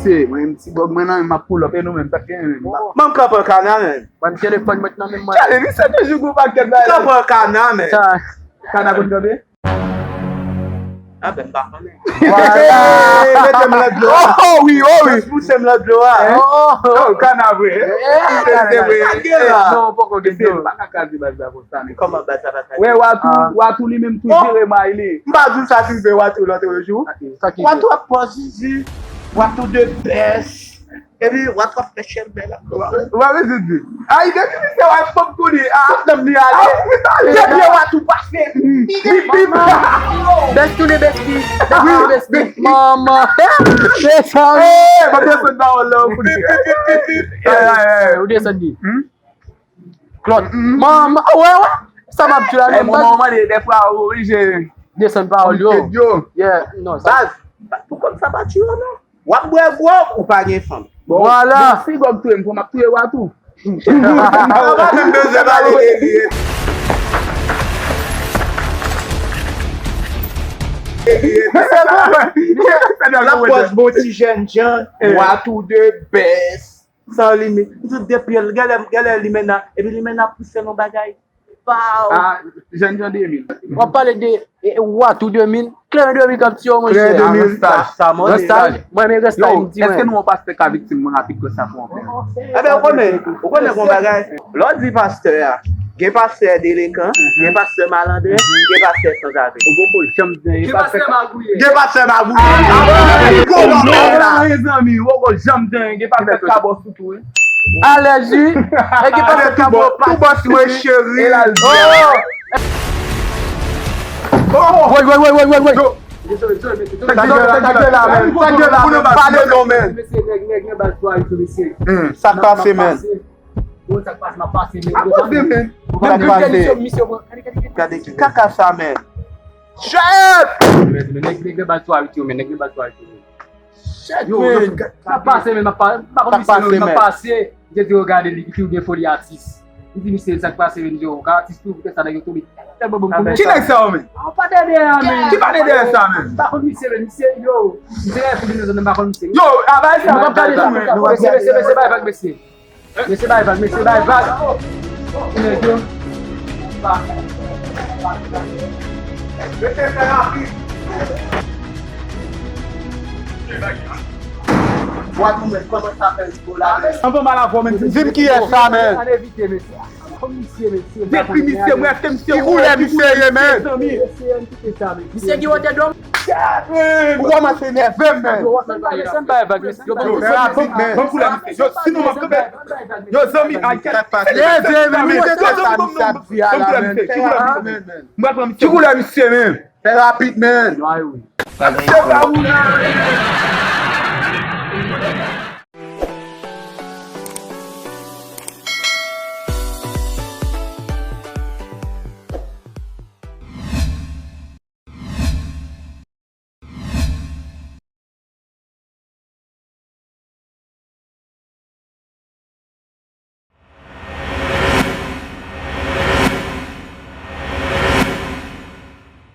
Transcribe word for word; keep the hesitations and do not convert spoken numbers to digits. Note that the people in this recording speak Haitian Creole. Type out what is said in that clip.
Se, mwen, ti bòg mwen nan, m ap pull up, e nou menm, sa k genyen menm? Ban m kanpe kana, menn. Ban m telefòn mwen nan menm mwen. Gade, li se toujou gwo pakèt bagay. Kanpe kana, menn. Sa. Kana konn kanpe? Ah, ben, m pa konnen. Vwala. Mete m nan dlo a. Oh, wi, oh, wi. Jis pouse m nan dlo a. Oh, oh. Oh, kana vre. Eh, se vre. Sa gen la. Non, poko gen dlo. M pa ka kraze baz la konsa, men. Kòman baz la pa kraze? Wè, Watou, Watou li menm tou jere may li. M pa di w sa ki rive Watou lòt jou. Sa ki rive? Watou ap pòz zizi. Watou de bès. Epi, Watou ap fè chèlbè la. Wa, wa, men se di. Ay, depi misye wè fanm kouri, a, fanm li ale. Depi Watou pase. Bip, bip, bip. Bèsti, bèsti. Bèsti, bèsti. Manman. Se sa. Eh, mwen desann pawòl la, ou kouri. Bip, bip, bip, bip, bip. Ay, ay, ay. Ou desann li. Klòt. Manman, wè, wè. Sa m ap di la, eh, non, manman, mande, dèfwa, ou oblije desann pawòl yo. Yo. Yeah, non, sa. Baz, pou kòm sa pa tchwe, non. W ap bwè gwòg, ou pa gen fanm. Bon, vwala. Bon, si gwòg touye m, fò m ap touye Watou. Ou pa menm bezwen pale de li. L ap pòz bon ti jènjan, Watou de bès. San limit. M di w depi l, genlè, genlè limena, epi limena pouse l yon bagay. Pow! Ah, jènjan de mil. W ap pale de, eh, Watou de mil, Kleren de mil k ap tiye w, monchè. Kleren de mil. Sa, sa, mwen, Rèstaj. Mwen, men Rèstaj, m di, èske nou wè yon pastè ka viktim mwen rapid konsa pou yon frè? Enben, ou konnen, ou konnen yon bagay. Lè w di pastè a, gen pastè delekan, gen pastè malandren, gen pastè sanzave. Ou poko janm di anyen, gen pastè pastè magouye. Gen pastè magouye. Ah, non, non, mezanmi, ou poko janm di anyen, gen pastè kabòs tou, wi. Alèz, wi. E gen pastè kabòs, tou bòs, wi, cheri. Oh! Woy, woy, woy, woy, woy, woy. Yo. Sa k gen la, sa k gen la, men? Sa k gen la, men? Pale non, men. Mesye, nèg, nèg, nèg, bal twa, mesye. Hmm, sa k pase, men? Bon, sa k pase, m ap pase, men. Sa k pase, men? Gade ki kaka sa, men. Chèf! Men, men, nèg, nèg, bal twa, men, nèg, bal twa, men. Shit, yo, man. Sa pase, men, m ap pa, m pa konn misye, non, m ap pase. M te di, yo, gade li, ki gen foli atis. M di, misye, sa k pase, men, yo, ka atis tou, poutèt sa, nèg yo tonbe. Tèlman bon, bon. Ki nèg sa yo, men? Ah, pa dèyè a, men. Ki pa dèyè sa, men? M pa konn misye, men, misye, yo, misye, m pa konn misye. Yo, a, bay sa, m ap gade sa, men. Mesye, mesye, mesye, bay vag, mesye. Mesye bay vag, mesye bay vag. Ti nèg yo. Mesye fè rapid. Bwa nou menm, kòman sa fè rivo la menm? Anvan m al avè w menm, di m kiyès sa menm. Ann evite, mesye. Depi misye, mwen, èske misye ki koulè misye ye, men? Misye gen wotè dlo. Ou kòmanse nève m, men. Yo, w ap bay vag, mesye. Yo, ban m koulè misye. Yo, sinon, m ap kanpe. Yo, zanmi, ay, kèt. Leve, men, men, men, men, men, men. Ki koulè misye, men? Fè rapid, men. Se pa ou la.